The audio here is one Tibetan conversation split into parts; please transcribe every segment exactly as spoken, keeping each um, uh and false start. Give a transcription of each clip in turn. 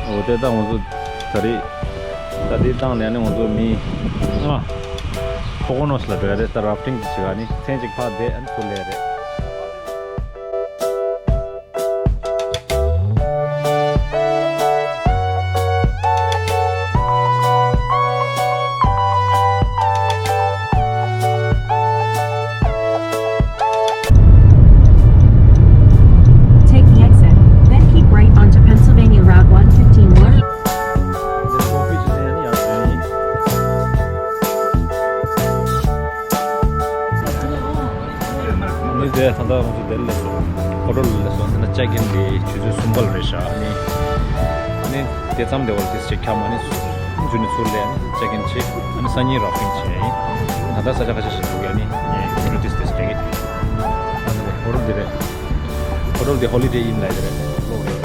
འོ་དེ་ད་ང་ཚོ་ད་རེས་ད་དེ་བཏང་ནས་ནི་ང་ཚོ་མི་ལྔ་ཕོ་ཀོ་ནོས་ལ་འགྲོ་ཡ་རེད། ད་ར་ཕ་ཊིང་ཅིག་བྱེད་ག་ནི་མཚན་ཅིག་ཕར་བསྡད་ཨ་ནི་ཚུར་སླེབས་རེད། Take the exit, then keep right onto Pennsylvania Route one fifteen north. ནི་དེ་ད་ལྟ་ང་ཚོ་དེར་སླེབས་སོང་། ཧོ་ཊེལ་སླེབས་སོང་། ད་ལྟ་ཅེག་ཨིན་གྱི་ཆུ་ཚོད་གསུམ་པ་ལ་རེད་ཤག་ཨ་ནི་ཨ་ནི་དེ་མཚམས་དེ་བར་དེ་ཅེག་འཁྱམས། ཨ་ནི་འཛུལ་ནས་ཚུར་སླེབས། ཨ་ནི་ཅེག་ཨིན་བྱེད། ཨ་ནི་སང་ཉིན་ར་ཕ་ཊིང་བྱེད་ཡིན། ད་ལྟ་ས་ཆ་ཁ་ཤས་ཤིག་འགྲོ་གི། ཨ་ནི་ངས་ནོ་ཊིས་དེ་སྤྲད་གི། ཨ་ནི་ཧོ་ཊེལ་དེ་རེད། ཧོ་ཊེལ་དེ་ཧོ་ལི་ཌེ་ཨིན་ལབ་ཡ་དེ་རེད། ལོག་རེད།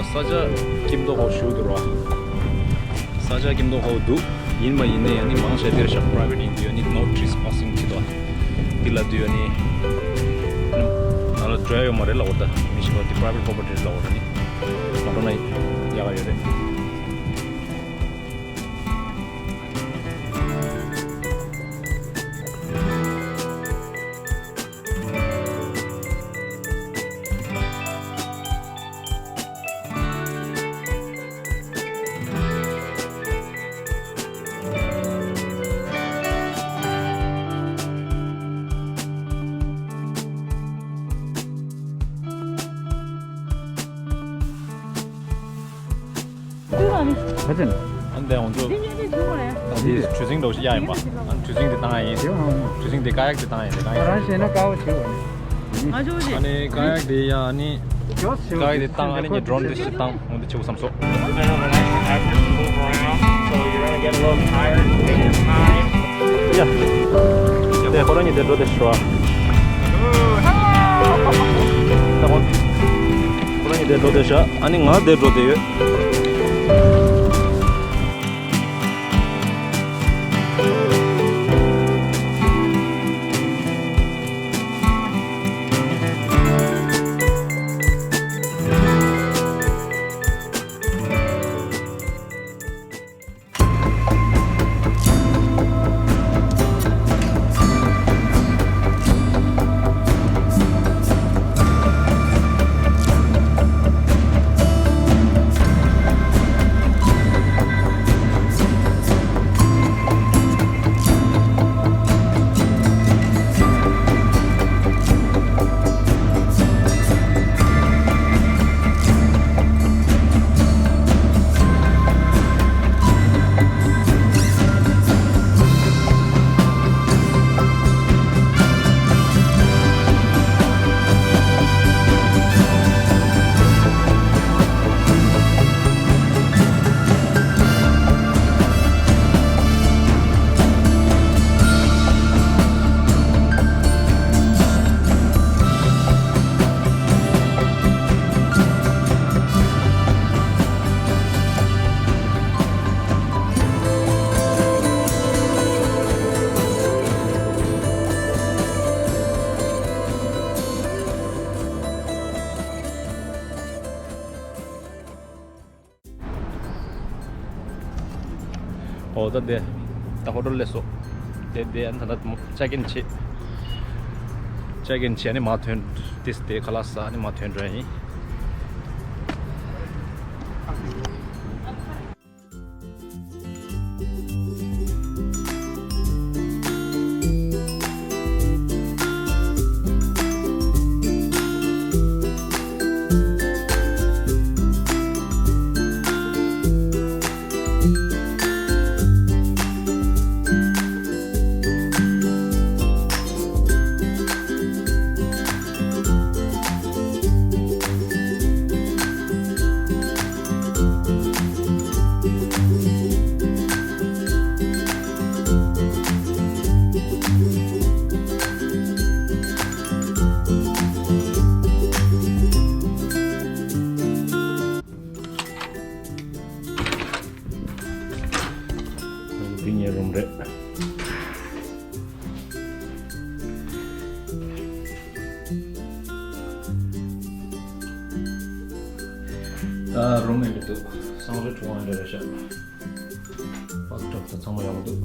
ས་ཆ་སྐྱིད་མདོག་ཁ་པོ་ཞེ་པོ་འདུག་ར། ས་ཆ་སྐྱིད་མདོག་ཁ་པོ་འདུག་ཡིན་པ་ཡིན་ནའི་ཨ་ནི་མང་ཆེ་དེར་བཞག་པ་རའི་ཝེ་ཊི་ཡིན་དུས་ཨ་ནི་ནོ་ཊི་རེས་པ་སིང་བྱེད་དོ། འདི་ལ་དུས་ཨ་ནི་ནང་ལ་འགྲོ་ཡ་ཡོད་མ་རེད་ལབ་པ། ད་མི་ཞིག་པ་འདི་པ་རའི་ཝེ་ཊི་པོ་རོ་པར་ཊི་རེད་ལབ་པ་ར། ཨ་ནི་མ་འགྲོ་ན་ཡག་ག་ཡོད་རེད། ཨ་ནི་དེ་ང་ཚོ་འདི་གྲུ་གཟིངས་འདྲ་བོ་ཞིག་གཡར་ཡིན་པ། ཨ་ནི་གྲུ་གཟིངས་འདི་བཏང་ཡ་ཡིན། གྲུ་གཟིངས་འདི་ཀ་ཡག་འདི་བཏང་ཡ་ཡིན། འདི་ཀ་ཡག་རང་བྱས་ན་དཀའ་བ་བྱེད་འོ་ནི། ཨ་ནི་ཀ་ཡག་འདི་ཡ་ཨ་ནི་ཀ་ཡག་འདི་བཏང་། ཨ་ནི་ངས་ཌོ་རོན་འདི་ཞིག་བཏང་། འོ་འདི་བྱེད་དགོས་བསམ་སོང་། ཡ། དེ་ཁོ་རང་གཉིས་དེ་འགྲོ་དེ་ཤོག་ཨ། ད་ཁོ་ཁོ་རང་གཉིས་དེ་འགྲོ་དེ་ཤོག་ཨ་ནི་ང་དེ་འགྲོ་དེ་ཡོད། འོ་ད་དེ་ད་ཧོ་ཊེལ་སླེབས་སོང་། དེ་དེ་ཨ་ནི་ད་ལྟ་ཅེག་ཨིན་བྱེད། ཅེག་ཨིན་བྱེད་ཨ་ནི་མར་ཐོན། ཏིས་དེ་ཁ་ལག་ཟ་ཨ་ནི་མར་ཐོན་འགྲོ་ཡ་ཡིན། ད་རུམ་མེད་འདུག་སང་རེ་གྲོང་བ་འདྲ་རེད་ཤག་པག་ཏྲག་ད་ཚང་མ་ཡག་པོ་འདུག་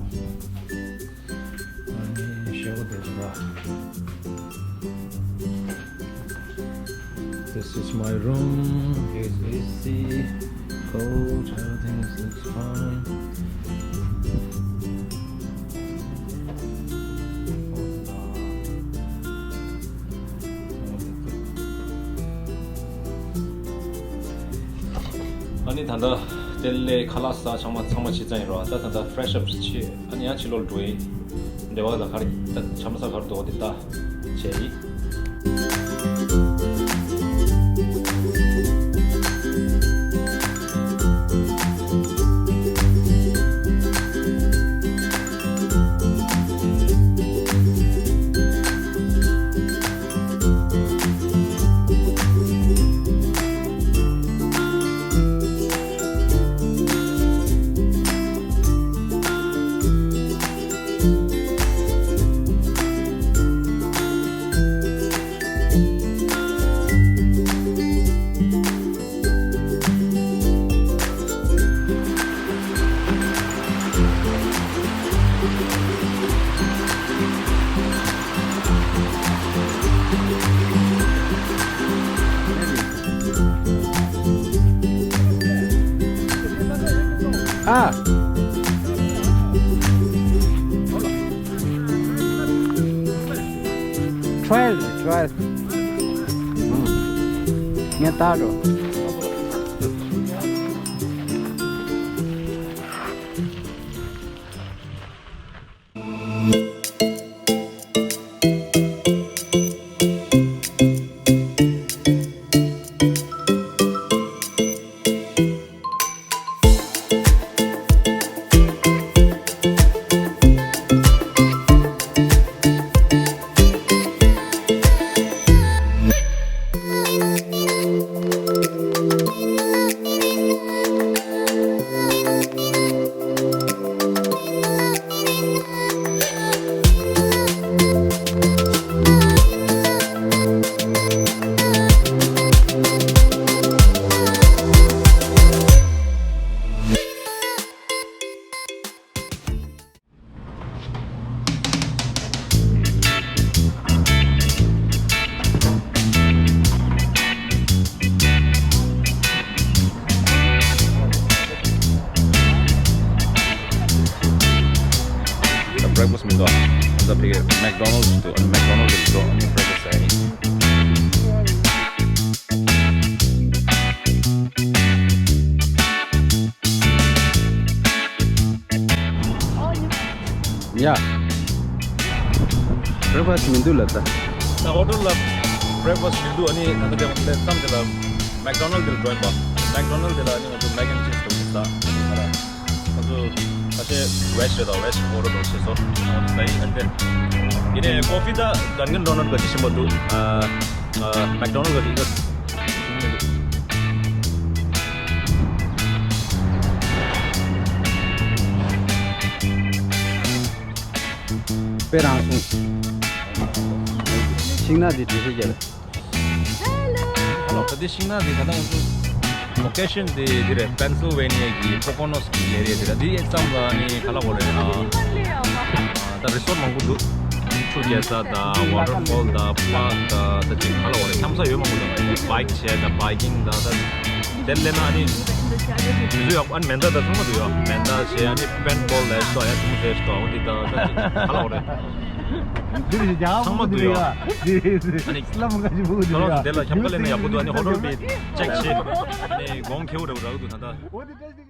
ཨ་ནི་ཞེ་པོ་འདུག་ཅིག་པ། This is my room. It's A C, cold, everything is, looks fine. ཨ་ནི་ད་ལྟ་དེ་ལས་ཁ་ལག་ཟ་ཚང་མ་ཚང་མ་ཕྱི་ཙང་ཡིན་རོགས། ད་ད་ལྟ་fresh up བྱེད། ཨ་ནི་ཡང་ཕྱི་ལོགས་འགྲོ་ཡིན། འདྲེ་བ་ལ་གར་ད་ཆ་མ་ས་གར་འགྲོ་བ་དེ་ལྟ་བྱས་ཡིན། Ah. Trial, trial. ངས་བལྟ་འགྲོ། ད་breakfast མི་འདུག་ཨ། ད་ཕ་གི་McDonald's འདུག་ཨ། McDonald's འདུག་ཨ་ནི་breakfast ཟ་ཡིན། ཡ། breakfast མི་འདུག་ལབ་ད། ད་hotel ལ་breakfast མི་འདུག་ཨ་ནི་ད་ལྟ་དེ་མཚམས་དེ་ལ་McDonald དེ་ལ་འགྲོ་ཡིན་པ། McDonald དེ་ལ་ཨ་ནི་ང་ཚོ་mac and cheese དེ་ཟ། ང་ཚོ་ཁ་ཤས་veg རེད་ད། veg order དང་ཆེ་སོ་ང་ཚོ་ཟ་ཡིན་ཨ་ནི། ཡིན་ནའི་coffee ད་Dunkin Donut ག་ཅི་ཞིམ་པོ་འདུག་ཨ། McDonald ག་ཅི་ཨ། དཔེ་རང་སོང་། ཤིང་ནགས་འདི་འདྲ་ཞིག་རྒྱབ། ཧེ་ལོ། ད་འདི་ཤིང་ནགས་འདི་ད་ལྟ་ང་ཚོ་location འདི་འདི་རེད། Pennsylvania གི་Poconos གི་area འདི་རེད། འདི་ཙམ་ལ་ནི་ག་ལ་གོ་རེད་ཨ། ད་resort མང་པོ་འདུག་ཆུ་རྐྱལ་ས་དང་waterfall དང་park དང་ད་ཅིག་ག་ལ་གོ་རེད། འཁྱམ་ས་ཡོད་མང་པོ་འདུག bike བྱས་དང་biking དང་ད་དེ་ལས་ན་ནི་དུས་ཚོད་ཡག་པོ་ཨ་ནི་མེ་མདའ་དང་ཚང་མ་འདུག་ཡ། མེ་མདའ་བྱས་ཨ་ནི་paintball ལས་སོ་ཡ་ཚང་མ་བྱས་སོ་འོ་འདི་དང་ད་ཅིག་ག་ལ་གོ་རེད། འདི་རེད་ཡ། ཚང་མ་འདུག་ཡ། འདི་རེད། ཨ་ནི་སླ་མོ་འགའ་ཞིག་འདུག་ཁྱོད་རང་ཚོ་དེ་ལ་འཁྱམ་ཁ་ལེན་ན་ཡག་པོ་འདུག་ཨ་ནི་hotel དེ་check བྱས་ཨ་ནི་གོང་ཁེ་པོ་རེད་པ་རག་གི་འདུག་ད་ལྟ། འོ་དེ་འདྲ་ཞིག་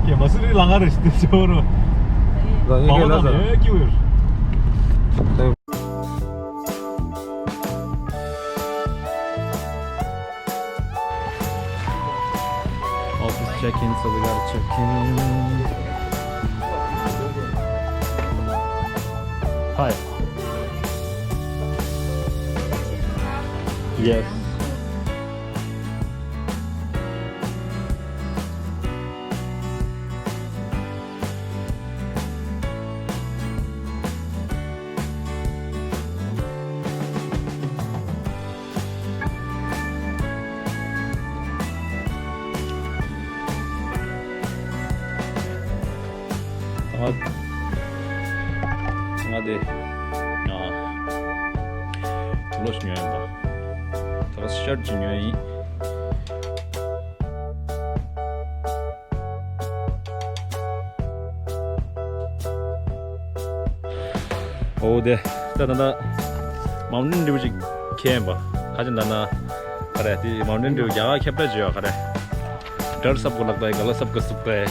ཀྱེ་མ་སུ་རི་ལ་ང་རེ་ཞིག་ཏུ་ཆོ་རོ། ལ་ཡི་གེ་ལ་ས་ཀྱི་ཝེར། Check in, so we gotta check in. Hi. Yes. ང་ང་དེ་ཨ་ལོ་ཉོས་ཡིན་པ། ད་ཤར་ཅིག་ཉོས་ཡིན། ཨོ་དེ་ད་ད་ད་མའུན་ཊེན་ཌིའུ་ཅིག་ཁྱེར་ཡིན་པ། ཁ་ཅིག་ད་ན་ག་རེ་དེ་མའུན་ཊེན་ཌིའུ་རྒྱ་གར་ཁྱབ་བསྒྲགས་བྱས་ཡོད་ག་རེ། डर सबको लगता है, गला सबको सुखता है,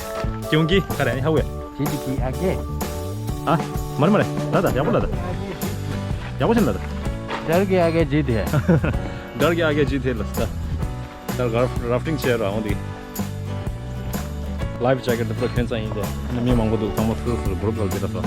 क्योंकि करें हवे। जीत की आगे। हाँ, मर मरे। दादा, या बोला था। या बोला था। डर के आगे जीत है। डर के आगे जीत है लस्ता। ད་ར་རཱཕ་ཊིང་བྱས་ར་འོང་དེ། ལའིཕ་ཇེ་ཀེཊ་དེ་ཕུད་ཁྱོད་ཚང་ཡིན་དོ། ཨ་ནི་མི་མང་པོ་འདུག་ཚང་མ་ཧྥུལ་ཧྥུལ་གུ་རུབ་ལ་དེ་ར་སོ།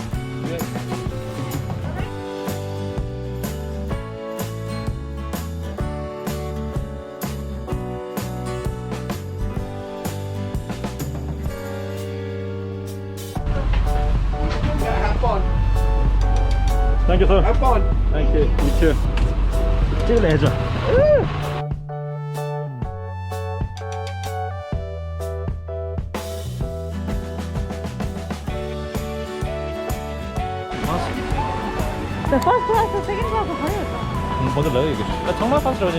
Thank you, sir. Have fun. Thank you. You too. The first class, the second class, ཚང་མ་ཕར་ཚུར་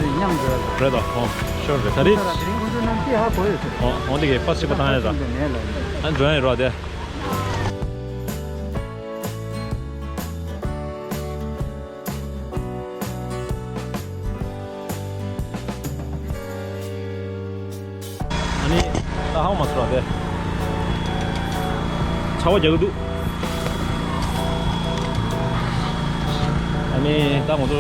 མཉམ་འགྲོ་རེད་དོ། ཨོ་ཤོར་རེད་ད་རེད། ཨོ་འདི་གའི་ཕར་ཚུར་ཞིག་པ་བཏང་ཡ་ད། ཨ་འགྲོ་ཡ་རོགས་དེ། ཨ་ནི་ད་ཧ་མ་སོང་བ་དེ། ཆར་པ་རྒྱག་གི་འདུག་ཨ་ནི་ད་ང་ཚོ་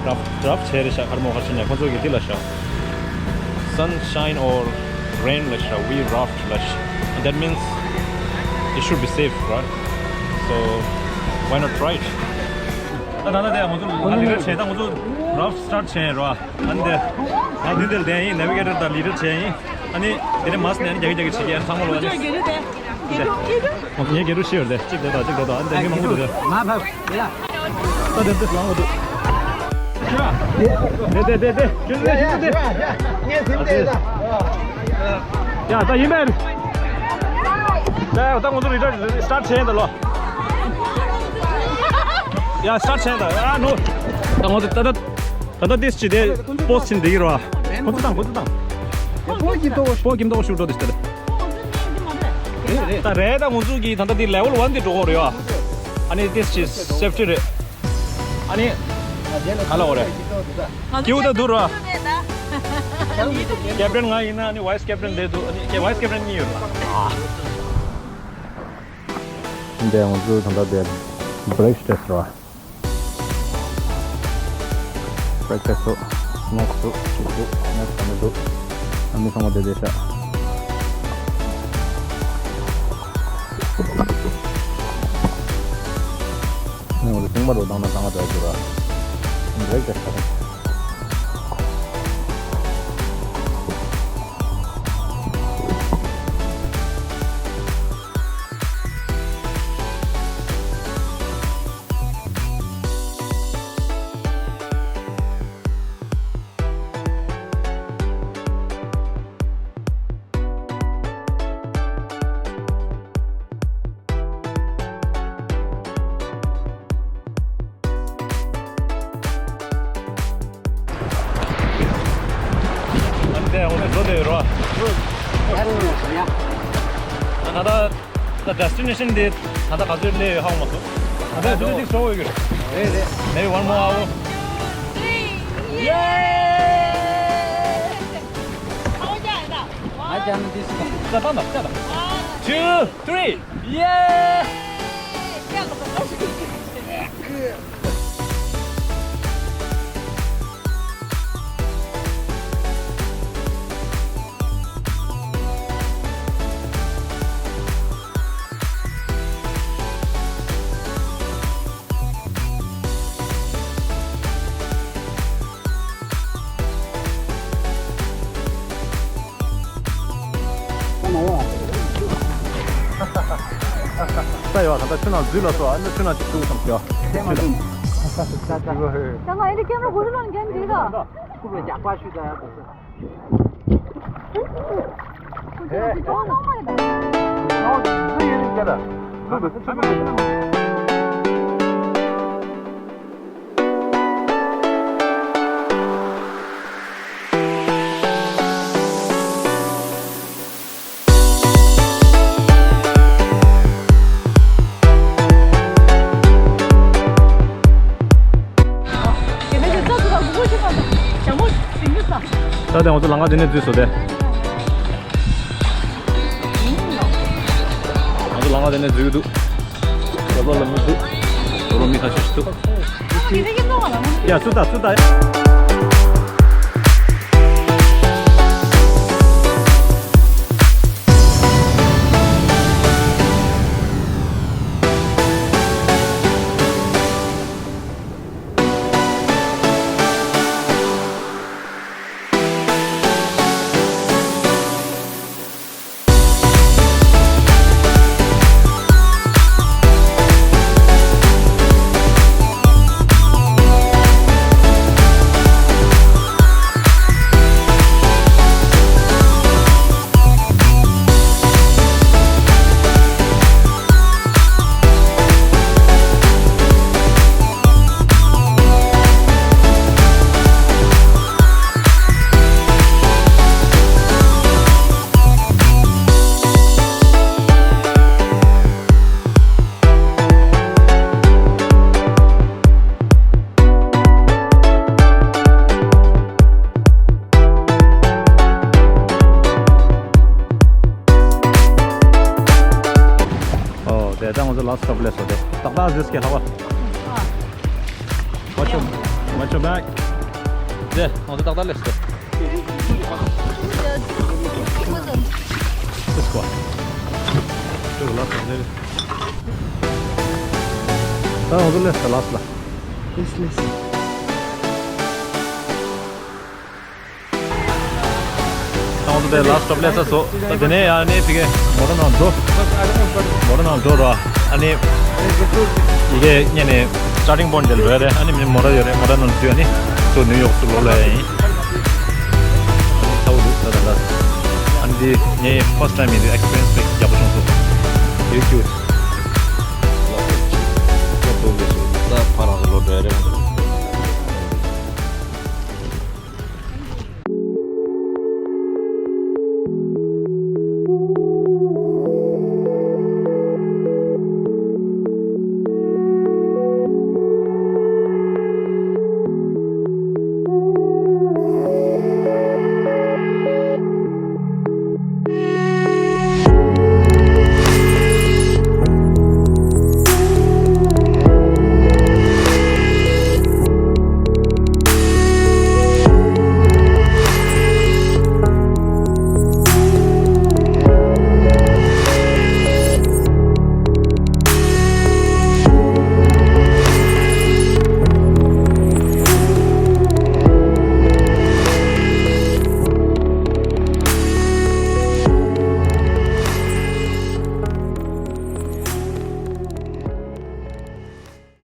རཱཕ་རཱཕ་བྱས་རེད་ཤག་གར་མོ་གར་ཕྱིན་ནས་ཁོ་ཚོ་གི་འདི་ལ་ཤག Sunshine or rain ལ་ཤག We raft ལ་ཤག And that means it should be safe, right? So why not try it? ད་ད་ད་ད་ང་ཚོ་ལ་ལི་ར་བྱས། ད་ང་ཚོ་རཱཕ་སི་ཊར་ཊི་བྱས་རོ། ཨ་ནི་དེ་ང་འདི་འདིར་བསྡད་ཡིན། ནེ་བི་གེ་ཊར་དང་ལི་ཌར་བྱས་ཡིན། ཨ་ནི་དེ་ནས་མ་སི་ནས་ཨ་ནི་རྒྱག་གི་རྒྱག་གི་བྱེད་ཀྱི་ཡང་ཚང་མ་ལོ་ཨ་ནི། ངས་རྒྱ་རུ་ཤི་ཡོད་དེ། གཅིག་དེ་དང་གཅིག་དེ་དང་ཨ་ནི་དེ་མི་མང་པོ་འདུག་དེ། ད་དེ་དེ་ལང་འོ་འདུག་དེ་དེ་དེ་དེ་ཁྱོད་དེ་ཁྱོད་དེ། ངས་ཟིན་དེ་ད། ཡ་ད་ཡིན་པས། ད་ད་ང་ཚོ་རི་ཊར་སི་ཊར་ཊི་བྱས་ཡིན་ད་ལོ། ཡ་སི་ཊར་ཊི་བྱས་ཡིན་ད། ཨ་ནོ། ད་ང་ཚོ་ད་ད། ད་ལྟ་ཏིས་ཅི་དེ་པོ་སི་ཊི་བྱིན་བསྡད་ཀྱི་རེད་བ། ཁོ་ཚོ་བཏང་། ཁོ་ཚོ་བཏང་། པོ་ཀིམ་ཏོག་ཤུགས་འགྲོ་དེ་ལྟར། ད་རེད། ད་ང་ཚོ་གི་ད་ལྟ་དེ་ལེ་ཝལ་ཝན་དེ་འགྲོ་གི་རེད་བ། ཨ་ནི་ཏིས་ཅི་སེབ་ཊི་རེད། ཨ་ནི་ག་ལ་འོ་རེད། ཀིའུ་ད་དུ་ར། ཀེབ་ཊན་ང་ཡིན་ན་ཨ་ནི་ཝའི་སི་ཀེབ་ཊན་དེ་འདུག་ཨ་ནི་ཝའི་སི་ཀེབ་ཊན་གཉིས་ཡོད་རེད། འདི་ང་ཚོ་ད་ལྟ་དེ་བྷི་རེག་ཊེ་སི་ར། བྷི་རེག་ཊེ་སི་ཚོ་སི་ནེག་སི་ཚོ་ཅིག་འདུག་སི་ནེག་སི་ག་ནས་འདུག་ཨ་ནི་ཚང་མ་དེ་དེ་ཤག་ཨ་ནི་ང་ཚོ་ཚང་མ་རོ་བཏང་ན་བཏང་བ་འདྲ་འདུག་ར། བྷི་རེག་ཊེ་སི་ད་རེད། ཨ་ནི་དེ་འོ་དེ་འགྲོ་དེ་ཡོད་རོ། ད་ད་ད་ཌེ་སི་ཊི་ནེ་ཤན་དེ་ད་ད་ག་ཚོད་སླེབས་ཡོད་ཧ་གོ་མ་སོང་། ད་ད་ཅིག་ཅིག་ཤོར་ཡོད་ཀྱི་རེད། རེད་རེད། Maybe one more hour. ཡེ། ད་ད་ད་ད། Two, three. ཡེ། ས་ཡོད་ད་ལྟ་ཆུ་ནང་འཛུལ་ལ་སོ་ཨ་ནི་ཆུ་ནང་ཅིག་བཅུག་བསམ་ཞོ། ད་ང་ཨེ་འདྲ་ཀེམ་ར་གོ་རི་ལོན་རྒྱན་འདི་ར། ཁུ་བའི་རྒྱག་པ་ཞུས་ད་ཡ་དོ། ད་དེ་ང་ཚོ་ལམ་ཁ་དེ་ནས་འཛུལ་སོང་སྟེ། ང་ཚོ་ལམ་ཁ་དེ་ནས་འཛུལ་གྱི་འདུག་རྒྱབ་ལོགས་ལ་མི་འདུག་དོ་རོ་མི་ཁ་ཤས་ཤིག་འདུག་ཡ་སུ་ད་སུ་ད། ཨོ། དེ་ད་ང་ཚོ་ལ་སི་ཊོབ་སླེབས་སོང་། དེ་ཏག་ཏག་ཟིག་གི་ལྷག་པ། Watch your, watch your back. དེ་ང་ཚོ་ཏག་ཏག་སླེབས་སོང་། This one. ཅོག་ལ་སོང་ནས། ད་ང་ཚོ་སླེབས་སོང་ལ་སི་ལ། Yes, yes. ང་ཚོ་དེ་ལ་སི་ཊོབ་སླེབས་ཚར་སོང་། ད་དེ་ནས་ཡར་ནས་ཕ་གི་མོ་ཊ་ནང་འགྲོ། མོ་ཊ་ནང་འགྲོ་ར། ཨ་ནི་ཡི་གེ་ཉན་ནས་སི་ཊར་ཊིང་པོ་ཡིན་དེ་ལོས་རེད། ཨ་ནི་མོ་ཊ་ཡོད་རེད། མོ་ཊ་ནང་འཛུལ། ཨ་ནི་ཚུར་ནིའུ་ཡོག་ཏུ་ལོག་ལ་ཡིན། ཨ་ནི་ཚ་བོ་འདུག་ད་ད་ད། ཨ་ནི་འདི་ངའི་ཕར་སི་ཊི་ཊའིམ་ཡིན་དུས་ཨེག་སི་པི་རི་ཡེན་སི་དཔེ་ཡག་པོ་བྱུང་སོང་། Very cute. ད་ཕར་རང་ཚོ་ལོག་འགྲོ་ཡ་རེད།